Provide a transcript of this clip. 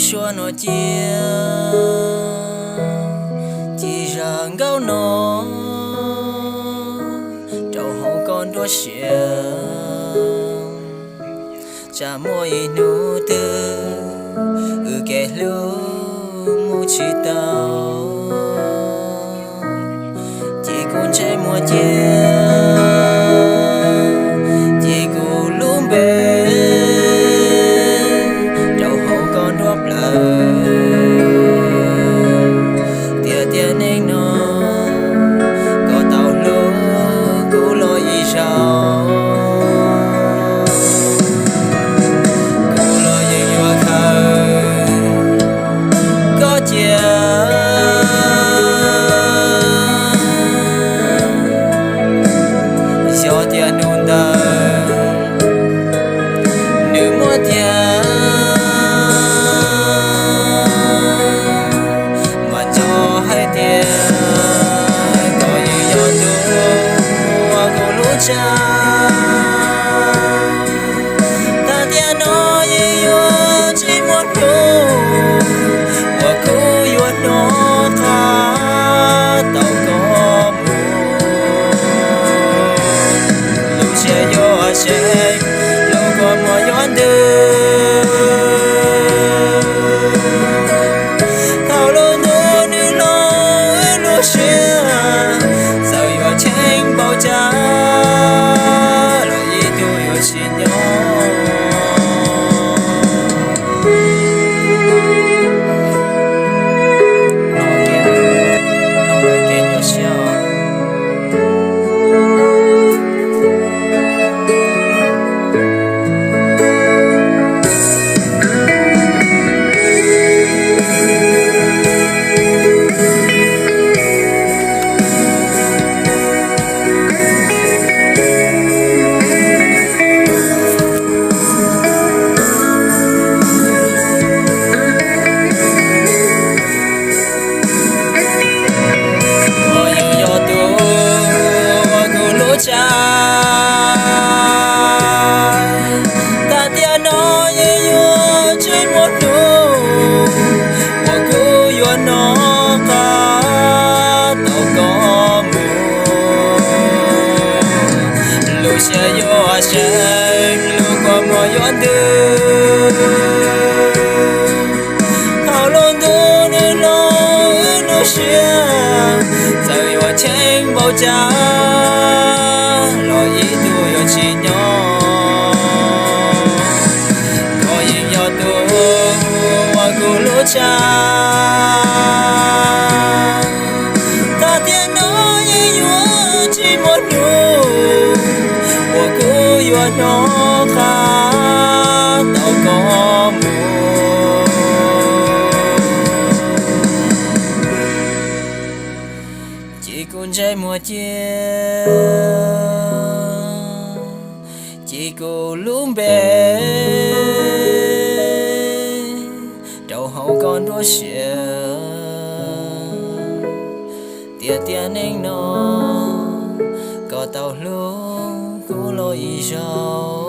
Tsuas no cia, ci zaj nkauj no rau hauv koj nruab siab. Tsam muaj ib hnub twg wb kev hlub mus tsis tau, ces kuv ntsej muag cia, ces kuv lub npe rau hauv koj nruab plawv. Tiam tiam neej no koj tau hlub kuv los ib zaug, kuv los yeej yuav khaws koj cia. Xyov tias hnub ntawd nws muaj tiag, mas txhob hais tias koj yeej yog tus uas kuv hlub tshaj. Tag tiam no yeej yuav tsis muaj hnub uas kuv yuav hnov qab tau koj mus. Lub siab yuav seev, lub kua muag yuav ntws. Thaum lub ntuj nws hlob wb lub siab, txawm yuav cheem npaum cas los ib tug yuav tsis nyob. Koj yeej yog tus uas kuv hlub tshaj. Tag tiam no yeej yuav tsis muaj hnub uas kuv yuav hnov qab tau koj mus. Lub siab yuav seev, lub kua muag yuav ntws. Thaum lub ntuj nws hlob wb lub siab, txawm yuav cheem npaum cas los ib tug yuav tsis nyob. Koj yeej yog tus uas kuv hlub tshaj. Tag tiam no yeej yuav tsis muaj hnub uas kuv yuav hnov qab tau koj mus. Ces kuv ntsej muag cia, ces kuv lub npe rau hauv koj nruab siab. Tiam tiam neej no koj tau hlub kuv los ib zaug.